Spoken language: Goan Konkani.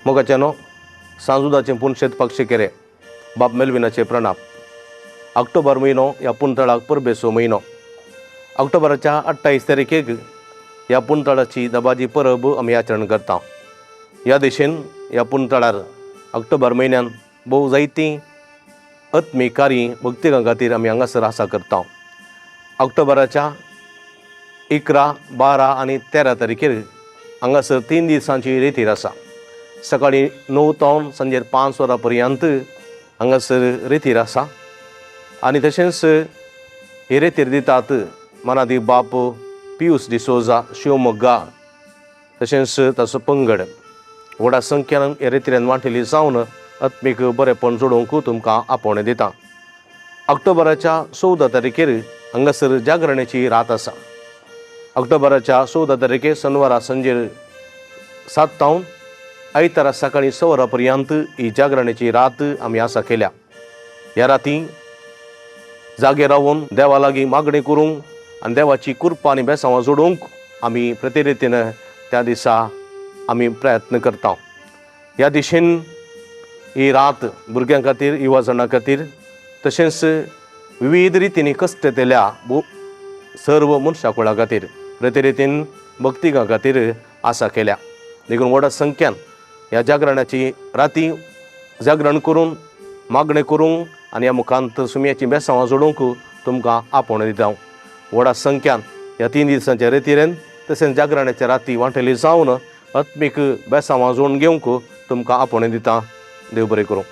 मोगाच्यानो, सांजुदाचें पुनशेत पक्षी बाब मेल्विनाचे प्रणाम. ऑक्टोबर म्हयनो ह्या पुंतळाक परबेचो म्हयनो. ऑक्टोबराच्या 28 तारखेक ह्या पुंतळाची दबाजी परब आमी आचरण करता. ह्या दिशेन ह्या पुंतळार ऑक्टोबर म्हयन्यान भोव जायतीं आत्मीक कार्य भक्तिकां खातीर आमी हांगासर आसा करता. ऑक्टोबराच्या 11, 12 आनी 13 तारखेर हांगासर 3 दिसांची रेतीर आसा. सकाळीं 9 तावन सांजेर 5 वरां पर्यंत हांगासर रेतीर आसा. आनी तशेंच हे रेतीर दितात मनादी बाप पियूस डिसोजा शिवमोग्गा, तशेंच ताचो पंगड. व्हडा संख्यान हे रेतिरान वांटेली जावन आत्मीक बरेपण जोडोवंक तुमकां आपोवणें दिता. ऑक्टोबराच्या 14 तारखेर हांगासर जागरणेची रात आसा. ऑक्टोबराच्या 14 तारखेर शेनवारा सांजेर 7 तावन आयतारा सकाळीं 6 वरां पर्यंत ही जागरणेची रात आमी आसा केल्या. ह्या राती जागे रावन देवा लागीं मागणें करूंक आनी देवाची कृपा आनी बेसांवां जोडूंक आमी प्रतिरितीन त्या दिसा आमी प्रयत्न करता. ह्या दिशेन ही रात भुरग्यां खातीर, युवा जाणां खातीर, तशेंच विविध रितींनी कश्ट येतल्या सर्व मनशां कुळा खातीर प्रतिरितीन भक्तिकां खातीर आसा केल्या. देखून व्हडा संख्यान ह्या जागरणाची राती जागरण करून मागणें करूंक आनी ह्या मुखांत सुमयाचीं बेसांवां जोडूंक तुमकां आपोवणें दिता. व्हडा संख्यान ह्या 3 दिसांच्या रेतिरेन तशेंच जागरणाच्या राती वांटेली जावन आत्मीक बेसांवां जोडून घेवंक तुमकां आपोवणें दिता. देव बरें करूं.